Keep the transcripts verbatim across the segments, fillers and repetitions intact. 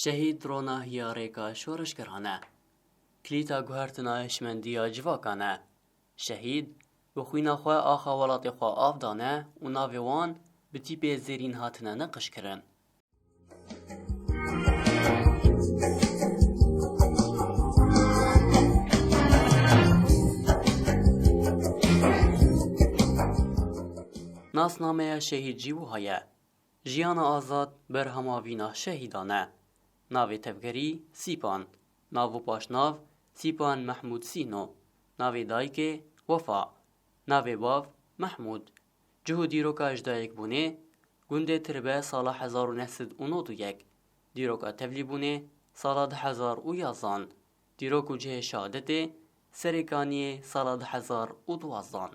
Şehîd rona hiya rêka şoreşgeran e. Kilîta guhertina hişmendiya civakan e. Şehîd bi xwîna xwe axa welatê xwe av dane û navê wan bi tîpê zêrîn hatine neqişkirin. Nasnameya şehîd jî wiha ye. Jiyana azad berhema vîna şehîdan e. Navê tevgerî Sîpan. Nav û paşnav Sîpan Mehmûd Sîno. Navê dayikê Wefa. Navê bav Mehmûd. Cih û dîroka ji dayikbûnê, gundê Tirbe sala hezar û neh sed û nod û yek. Dîroka tevlîbûnê sala du hezar û yazan. Dîrok û cihê şehadetê Serê Kaniyê sala du hezar û duwazdan.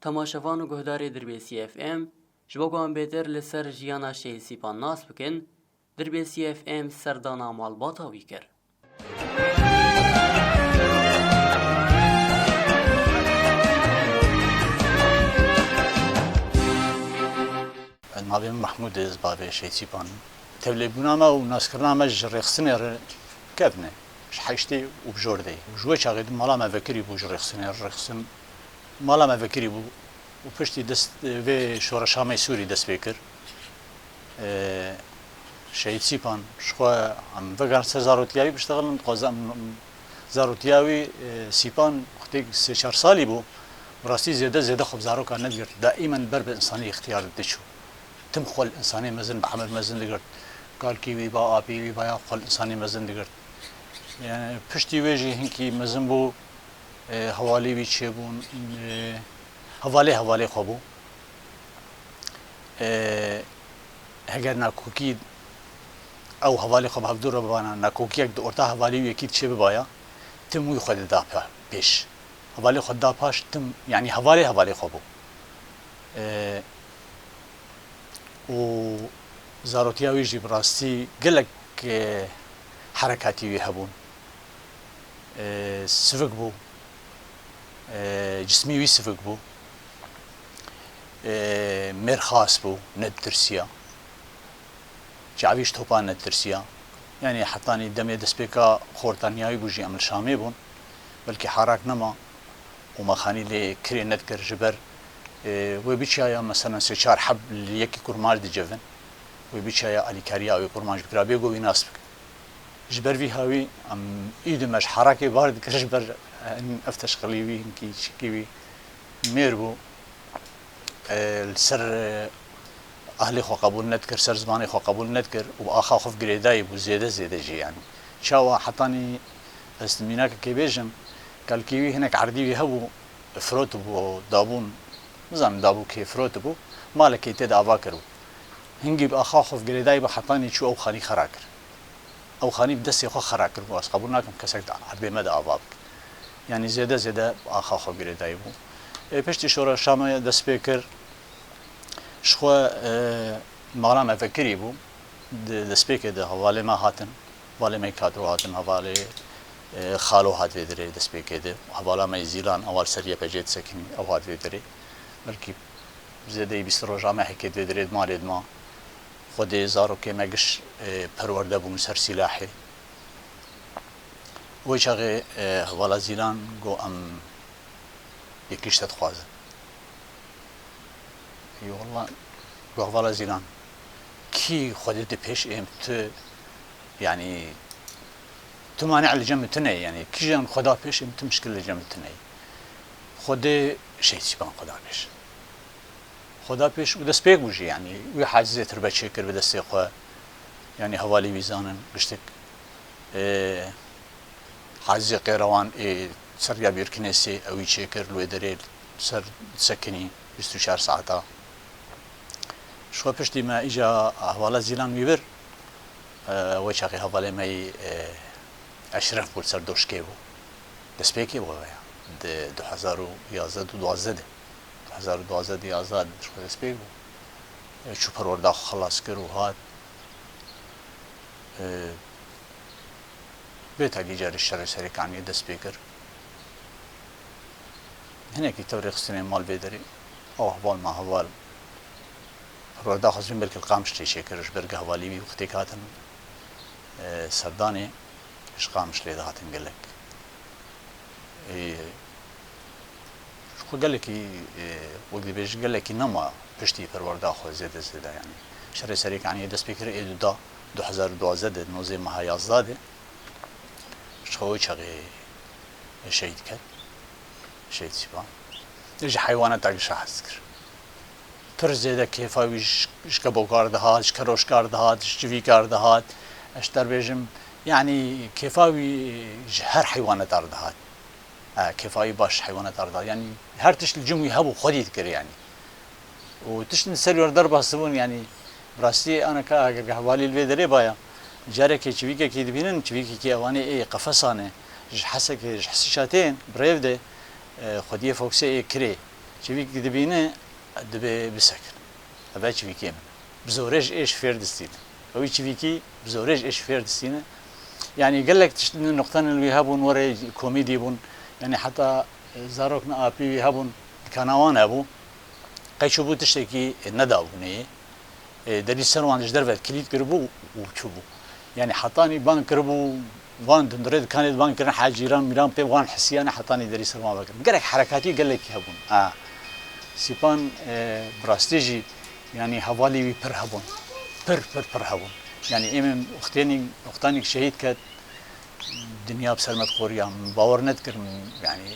Temaşevan û guhdarê Dirbêsî F M, ji bo ku em bêtir li ser jiyana Şehîd Sîpan nas bikin, Dirbêsî F M serdana malbata wî kir. Navê min Mehmûd e, ez bavê Şehîd Sîpan im. Tevlêbûna me û naskirina me ji rêxistinê re kevn e. Ji heştê û bi jor de ye. Ji wê çaxê di mala me vekirî bû ji rêxistinê re, rêxistin mala me vekirî bû û piştî dest vê şoreşa me Sûrî dest pê kir. Ee, Şehîd Sîpan, ji xwe em vegerin ser zarotiya wî biştexilin, dixwazin em zarotiya wî, e, Sîpan wextê sê çar salî bû, bi rastî zêde, zêde xwe bi zarokan nedigirt. Daîmen ber bi insanî îxtiyar diçû. Tim xwe li insanê mezin, bi emir mezin digirt. Kalkî wî ba, apî wî ba ya xwe li insanê mezin digirt. Yani piştî wê jî hinkî mezin bû, e, hevalî wî çêbûn, e, hevalê hevalê xwe bû. E, heger nakokî ew hevalê xwe bi hevdû re bibana, nakokiyek di orta hevalî û yekî çê bibaya, tim wî xwe dida pe-, pêş. Hevalê xwe dida paş, tim, yanî hevalê hevalê xwe bû. E, û zarotiya wî jî bi rastî gelek, e, herekatî wî hebûn. E, sivik bû. E, cismî wî sivik bû. E, mêrxas bû, nedirsiya. Çavî ji topan nedirsiya. Yanî hetanî demê destpêka xortaniya wî bû jî em li Şamê bûn. Belkî harak nema. Û me xanî lê kirê nedikir ji ber, e, wê biçaya, meselen, sê çar heb li yekî kurmac dicivin. Wê biçaya alîkariya wê kurmac bikira, bê ku wî nas bikin. Ji ber vî hawî em îdî me ji herakê bar dikir, ji ber, e, ev teşxilî wî, hinkî çikî wî mêr bû. E, li ser, e, ahlê xwe qebûl nedikir, ser zimanê xwe qebûl nedikir û bi axa xwe girêdayî bû, zêde zêde jî, yanî. Çawa hetanî ez mînakekê bêjim, kalkî wî hinek erdî wî hebû, firotibû, dabûn, nizanim dabû kê firotibû, malekê tê de ava kiribû. Hingî bi axa xwe girêdayî bû, hetanî çû ew xanî xera kir. Ew xanî bi destê xwe xera kiribû, ez qebûl nakim kesek di erdê me de ava bike. Yanî zêde zêde bi axa xwe girêdayî bû. Ê, piştî şoreşa me dest pê kir, ji xwe, e, mala me vekirî bû. Di destpêkê de hevalê me hatin, hevalê me Kadro hatin, hevalê, e, Xalo hat vê derê destpêkê de. Hevala me Zîlan, ew li ser Y P G disekinî, ew hat vê derê. Belkî zêdeyî bîst roja me heke vê derê di malê de ma. Xwedê zarokê me giş, e, perwerde bûn ser sîlahê. Wê çaxê, e, hevala Zîlan got, em yekî ji te dixwazin. Ê wela, got, hevala Zîlan, kî Xwedê di pêş êm tu, yanî, tu mane li cem min tune, yanî, kîjan Xweda pêş êm tu mişkil li cem min tune. Xwedê Şehîd Sîpan Xweda pêş. Xweda pêş û destpêk bû jî, yanî, wî Hazîzê Tirbe çêkir bi destê xwe, yanî, hevalê wî zanin, giştik, e, Hazîzê Qêrewan ê ser ya Bîrkinêsê ewî çêkir, li wê derê ser sekinî bîst û çar saeta. Ji xwe piştî me îca hevala Zîlan wî bir, e, wê çaxê hevalê me yî, e, Eşref bû, li ser doşkê bû. Destpêkê bû ya. Di du hezar û yazdeh û duwazdeh de. Du hezar û duwazdeh de yazdeh de ji xwe destpêk bû. E, çû perwerda xwe xelas kir û hat. E, Bê tevî carî şerê Serê Kaniyê dest pê kir. Hinekî tevlî xistinê mal vê derê. Ew heval ma heval. Perwerdaxwaz bîn belkî li Qamişlê çêkir, ji ber ku hevalî wî wextêk hatin, e, serdanê, ji Qamişlê dihatin gelek. E, ji xwe gelekî, e, wek dibêjin, gelekî nema piştî Perwerdaxwaz zêde zêde, yanî. Şerê Serêkaniyê dest pê kir ê du da, du hezar û duwazdeh de, nozê meha yazdeh de. Ji xwe wê çaxê şehîd ket. Şehîd Sîpan. Ji heywanata gişa hez dikir. Pir zêde kêfa wî ji, ji kebokar dihat, ji keroşkar dihat, ji civîkar dihat. Ez ji te re bêjim, yanî kêfa wî ji her heywanata re dihat. E, kêfa wî baş heywanata re dihat. Yanî her tişt li cem wî hebû, xwedî dikir yanî. Û tiştên ser wî re derbas dibûn, yanî bi rastî aneka eger hevalî li vê derê baya, carekê çivîkekî dibînin, çivîkekî evanê ê qefesan e, ji hesekê, ji hesîşa tên, bi rêv de, e, xwediyê foksê ê kirê, çivîk dibîne, dibê bisekin. Eve çivîkê min. Bi zorê ji ê ji fêr distîne. Ewî çivîkî bi zorê ji ê ji fêr distîne. Yanî gelek tişt nuqtenên wî hebûn, werê komîdî bûn. Yanî heta, e, zarokên apî wî hebûn, dikana wan hebû. Qey çûbû tiştekî nedabû neyê. E, derî ser wan ji derve kilît kiribû û çûbû. Yanî hetanî bang kiribû, wan dundirê dikanê de bang kirin, ha cîran mîran pê wan hisiyane hetanî derî ser wan vekirin. Gerek herekatî gelekî hebûn. A, Sîpan, e, bi rastî jî, yanî hevalî wî pir hebûn. Pir, pir, pir hebûn. Yanî êmên wextênî, wextanî şehîd ket, Dinya bi ser me diqoriya, min bawer nedikirin, yanî,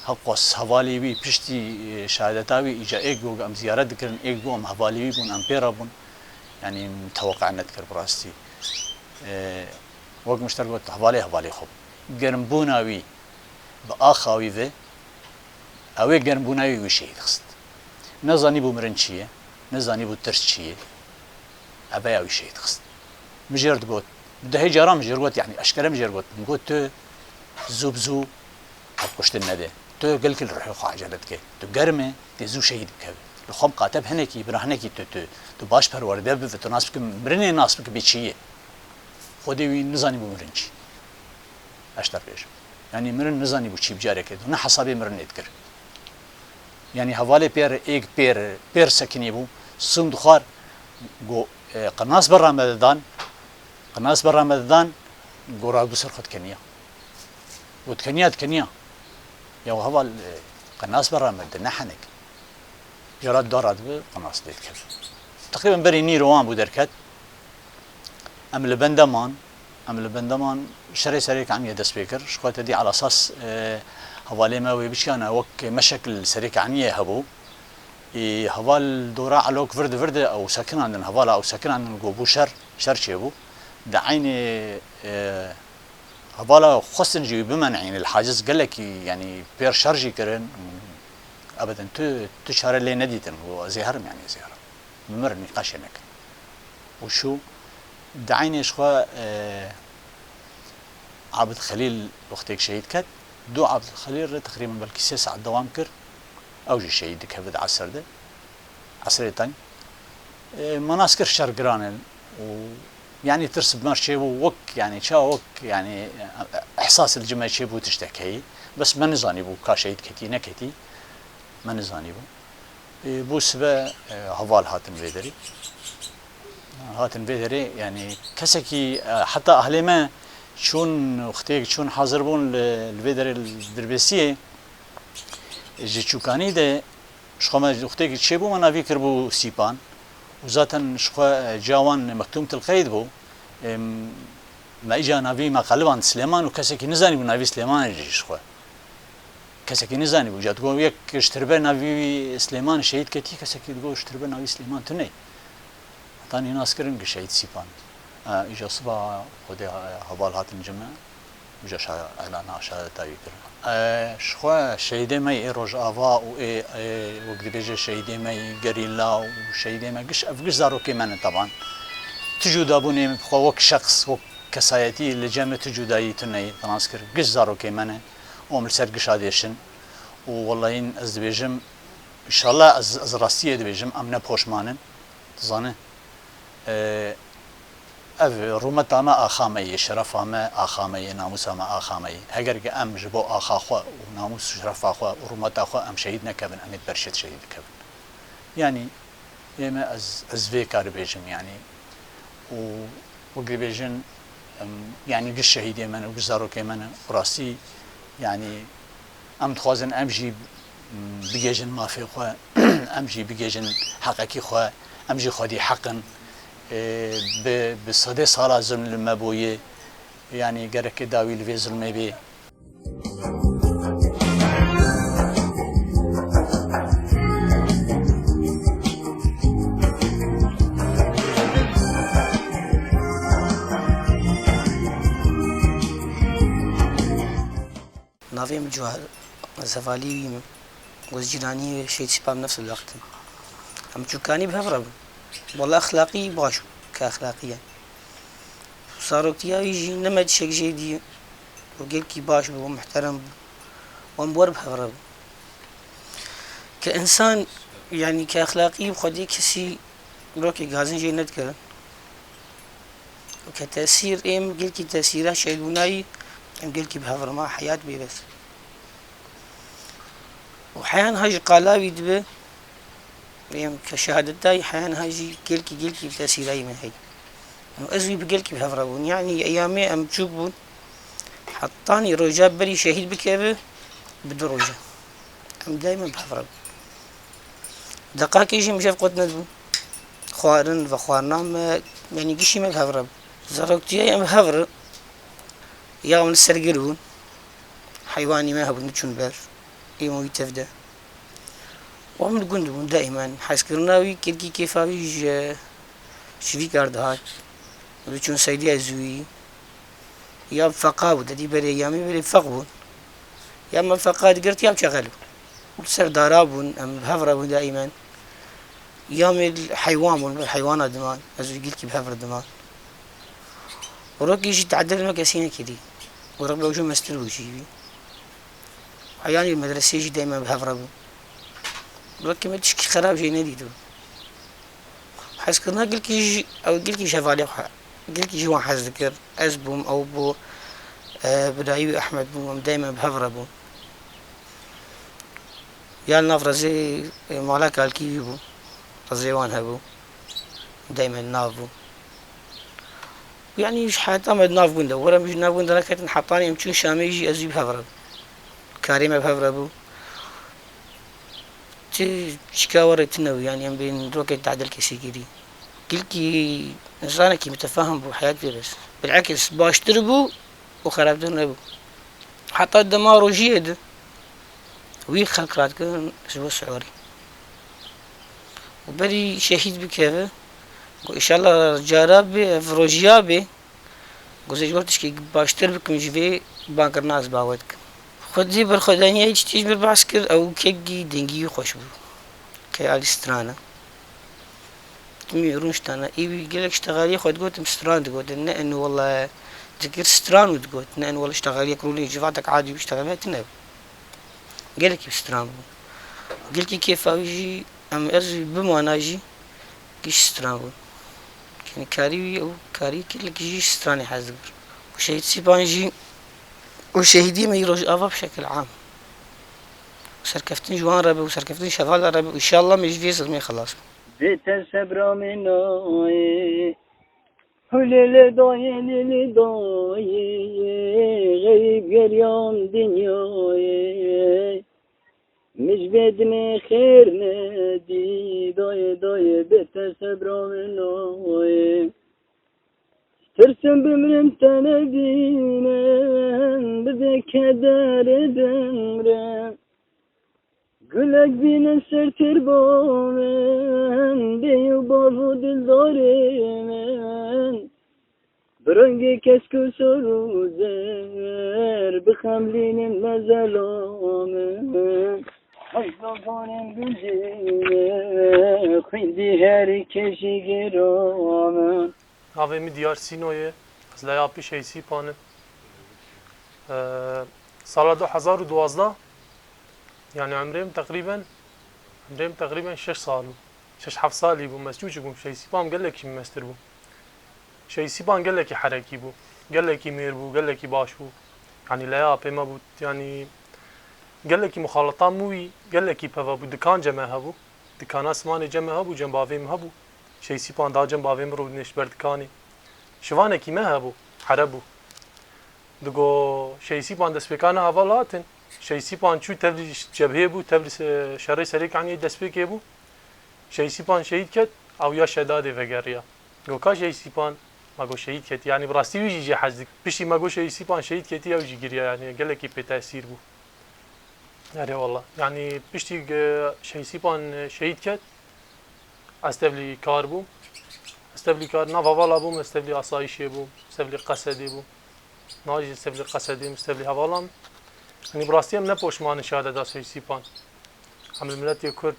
heqos hevalê wî piştî, e, şehadeta wî, îca êk bû em ziyaret dikirin, êk bû em hevalê wî bûn, em pê re bûn. Yanî, min teweqe nedikir bi rastî. E, wek min ji te re got, hevalê hevalê xwe bû. Germbûna wî bi axa wî ve, ew ê germbûna wî wî şehîd xist. Nezanîbû mirin çi ye, nezanîbû tirs çi ye. Eveya wî şehîd xist. Min jê re digot, dehê caran min jê re got, yanî eşkere min jê re got. Min got, tu zû bi zû hevkuştin nede. Tu gelkî li ruhê xwe ecele dike. Tu germ e, tê zû şehîd bikeve. Li xwe miqate bi hinekî, bira hinekî tu, tu, tu baş perwerde bibe, tu nas bike, mirinê nas bike bê çi ye. Xwedê wî nizanîbû mirin çi. Ez ji te re bêjim. Yanî mirin nizanîbû çi bi carekê, tu ne hesabê mirinê dikir. Yanî hevalê pêr, êk pêr, pêr sekinî bû, sûm dixwar, got, e, qirnas berra me didan, qirnas berra me didan, got rabû ser xwe dikeniya. Got dikeniya, dikeniya. Ya heval, e, qirnas berra me di ne henek. Jara dara dibe, qirnas lê dikeve. Teqrîben berî nîro wan bû derket. Em li benda man, em li benda man, şerê Serêkaniyê dest pê kir. Ji xwe te dî elasas, e, hevalê me wê biçiyane wek meşek li Serêkaniyê hebû. Ê, heval dora elok vir di vir de ew sekinandin, hevala ew sekinandin ku bû şer, şer çêbû. Di eynê, e, hevala xwestin jî wî bimenîn, li haciz gelekî, yanî pêr şer jî kirin. Ebeden tu, tu çare lê nedîtin, got, ez ê herim, yanî ez ê herim. Min nîqaşê nekin. Û çû, di eynê ji xwe, e, Abid Xelîl wextêk şehîd ket, dû Abid Xelîl re teqrîben belkî sê saet dewam kir, ew jî şehîd dikeve di eser de, eserê teng. E, me nas kir şer giran in û, yanî tirs bi me çêbû, wek, yanî ça wek, yanî, e, ehsas li cim me çêbû tiştek heyî. Bes me nizanîbû ka şehîd ketî, neketî, me nizanîbû. Ê, bû sibe, e, heval hatin vê derê. Hatin vê derê, yanî kesekî, e, heta ahlê me çûn, wextêk çûn hazir bûn li, li vê derê li Dirbêsiyê, ji çûkanî de, ji xwe me wextêkî çêbû, me navî kiribû Sîpan. Û zaten ji xwe, e, ciya wan Mektûm Til Qeyd bû. Em, me îca navî me qeliban Silêman û kesekî nizanîbû navî Silêmanê jî ji xwe. Kesekî nizanîbû. Ca digot yek ji tirbe navî wî Silêman şehîd ketî, kesekî digot ji tirbe navî Silêman tune. Hetanî nas kirin ki şehîd Sîpan. E, îca siba Xwedê heval hatin cime. Îca şa-, elana şehadeta wî kirin. E, ji xwe şehîdê me yê Rojava û ê, ê, wek dibêje şehîdê me yê gerîla û şehîdê me giş, ev giş zarokê me ne teban. Tu cuda bûnê min bi xwe wek şexs, wek kesayetî li cem me tu cudayî tune ye, te nas kir. Giş zarokê me ne. Û em li ser gişa dêşin. Û wellahîn ez dibêjim, înşallah ez, ez rastiyê dibêjim, em ne poşman in. Dizane, e, ev rûmeta me axa me yê, şerefa me axa me yê, namûsa me axa me yê. Heger ki em ji bo axa xwe û namûs û şerefa xwe û rûmeta xwe em şehîd nekevin, em ê di ber şêt şehîd dikevin. Yanî ême ez, ez vê karî bêjim, yanî û wek dibêjin, em, yanî giş şehîdê me ne, giş zarokê me ne, bi rastî, yanî em dixwazin em jî, m, bigihêjin mafê xwe, em jî bigihêjin heqekî xwe, em jî xwedî heq in. Ê, bi, bi sedê sala zilm li me bûye, yanî gereke dawî li vê zilmê bê. Navê min Cewher, ez hevalî wî me. Û ez cîranî Şehîd Sîpan Nefs Wextî. Em çûkanî bi hev re bûn. Wela exlaqî baş bû, ke exlaqiyen. Zaroktiya wî jî ne me tiştek jê dî û gelkî baş bû û muhterem bû. Wan bi wer bi hev re bû. Ke însan, yanî ke exlaqî bi xwedî kesî rokê gazin jê nedikir. Û ke tesîr êm gelkî tesîra şehîdbûna yî, em gelkî bi hev re ma heyat bê bes. Û heyan ha jî qala wî dibe, êm ke şehadeta yî heyan ha jî gelkî, gelkî bi tesîra yî me hey. Û ez wî bi gelkî bi hev re bûn. Yanî eyamê em çûk bûn, hetanî roja berî şehîd bikeve, bi du roja. Em daîmen bi hev re bûn. Deqakê jî em ji hev qut nedibûn. Xwarin, vexwarina me, yanî gişî me bi hev re bû. Zaroktiyê em bi hev re, ya em li ser gir bûn. Heywanî me hebûn, diçûn ber. Êm wî tev de. Û em li gund bûn, daîmen. Hezkirina wî, kêfkî kêfa wî ji, ji vî kar dihat. Diçûn seydiya zûyî. Ya feqa bû, dedî berê, ya me berê feq bûn. Ya me feqa digirt, ya çexel bû. Li ser dara bûn, em bi hev re bûn daîmen. Ya me heywan bûn, bi heywana diman, ez û gilkî bi hev re diman. Û rokê jî tedil me kesî nekirî. Û rok be ew jî mestir bû jî wî. Heyanî medresê jî daîmen bi hev re bûn. Rokê me tişkî xerab jê nedîtibû. Hezkirina gilkî jî, ew gilkî ji hevalê xwe, gilkî ji wan hez dikir. Ez bûm, ew bû, e, birayî wî Ehmed bû, em daîmen bi hev re bûn. Ya li nav rezê, e, mala kalkî wî bû, rezê wan hebû, daîmen li nav bû. Yanî ji heta me di nav gund de, were em ji nav gund de neketin, hetanî em çûn Şamê jî ez wî bi hev re bûm. Karê me bi hev re bû. Ti çika were tune bû, yanî em bên rokê tedil kesî kirî. Gilkî însanekî mitefahim bû, heyat pê bes. Bilekis baştir bû û xerabtir nebû. Heta dema rojiyê de wî xelk radikirin ji bo siûrî. Û berî şehîd bikeve, got, înşallah cara bê, ev rojiya bê, got, ez ji bo tişkî baştir bikim, ji vê bankirina ez bawer dikim. Xwedî berxwedaniyê çi tî ji mir behs kir, ew kekî dengî wî xweş bû. Key alî strana. Timî rûn ji tane. Ê wî gelek ştexaliyê xwe digotin, stran digotin. Ne en wele dikir stran û digot. Ne en wele ştexaliyek rûnê civatek adî wî ştexaliya tine bû. Gelekî stran bû. Gelkî kêfa wî jî em ez bimana jî giş stran bû. Yanî karî wî ew karî gelekî jî stranê hez dikir. Û Şehîd Sîpan jî û şehîdî me yî rojava bi şekil am. Serkeftin ji wan re be û serkeftin ji hevala re be û înşallah me ji vê zilmê xelas bin. Bê te sebra min nayê. Hulê lê dayê, lê lê dayê, xerîb geriyam dinyayê. Min ji vê dinê xêr nedî, dayê, dayê, bê te sebra min nayê. Tirsim bimrim te nebînin, bi vê kederê bimrim. Gulek bînin ser tirba min, bêyî bav û dildarê min. Bi rengê kesk û sor û zer, bixemlînin mezela min. Heyza zanên gundê min, xwîndî herî kêşî gira min. Navê min Diyar Sîno ye. Ez leya pî Şehîd Sîpan im. Eee, sala du hezar û duwazdeh, yanî emrê min teqrîben, emrê min teqrîben şeş sal bû. Şeş heft salî bû, ez çûçik bûm. Şehîd Sîpan gelekî mestir bû. Şehîd Sîpan gelekî herekî bû. Gelekî mêr bû, gelekî baş bû. Yanî leya apê me bû, yanî gelekî muxalata min wî, gelekî peve bû, dikanca me hebû. Dikana simanê cem me hebû, cem bavê min hebû. Şehîd Sîpan da cem bavê min rûdinê ji ber dikanê. Şivanekî me hebû, here bû. Digo Şehîd Sîpan destpêkana heval hatin. Şehîd Sîpan çû tevlî cebhê bû, tevlî se-, şerê Serê Kaniyê destpêkê bû. Şehîd Sîpan şehîd ket, ew ya Şedadê vegeriya. Go ka Şehîd Sîpan, ma go şehîd ketî. Yanî bi rastî wî jî jê hez dik. Piştî ma go Şehîd Sîpan şehîd ketî, ew jî giriya, yanî gelekî pê tesîr bû. Erê wala. Yanî piştî ge-, Şehîd Sîpan, e, şehîd ket, ez tevlî kar bûm. Ez tevlî kar, nav hevala bûm, ez tevlî asayîşê bûm, ez tevlî Qesedê bûm. Niha jî ez tevlî Qesedê bûm, ez tevlî hevalan. Yanî bi rastî em ne poşman in şehadeta Şehîd Sîpan. Em li miletê Kurd,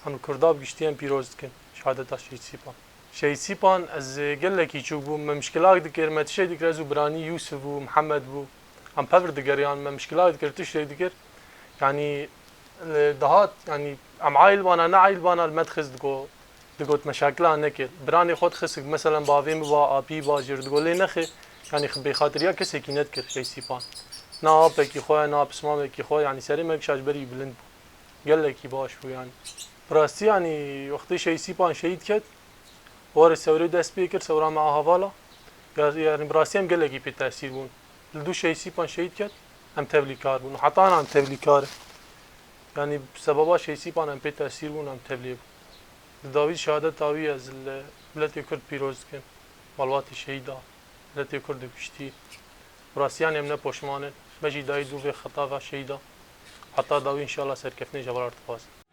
em li Kurda bi giştî em pîroz dikin şehadeta Şehîd Sîpan. Şehîd Sîpan, ez, e, gelekî çûk bûm. Me mişkilak dikir, me tiştek dikir, ez û biranî Yûsif bû, Mihemed bû. Em pevir digeriyan, me mişkilak dikir, tiştek dikir. Yanî, e, dihat, yanî, em aîl bana, ne aîl bana, li me dixist digo, digot meşakila nekir. Biranê xwe dixist, meselen bavê min ba, apî ba, jêr digo lê nexê, yanî, bêxatiriya kesekî nedikir Şehîd Sîpan. Na apekî xwe, na pismamekî xwe, yanî, serê me kişa ji berî bilind bû. Gelekî baş bû, yanî. Bi rastî, yanî, wextê Şehîd Sîpan şehîd ket, Warê sewrê dest pê kir, sewra me a hevala. Ya, yanî bi rastî em gelekî pê tesîr bûn. Li dû Şehîd Sîpan şehîd ket, em tevlîkar bûn. Heta ana em tevlîkar in. Yanî bi sebeba Şehîd Sîpan em pê tesîr bûn, em tevlî bûn. Di dawî şehadeta wî ez li miletê Kurd pîroz dikim. Malbatê şehîda, miletê Kurd bi giştî. Bi rastî yanî em ne poşman in. Me jî dayî dû vê xetava şehîda. Heta dawî înşallah serkeftinê ji heval re dixwazin.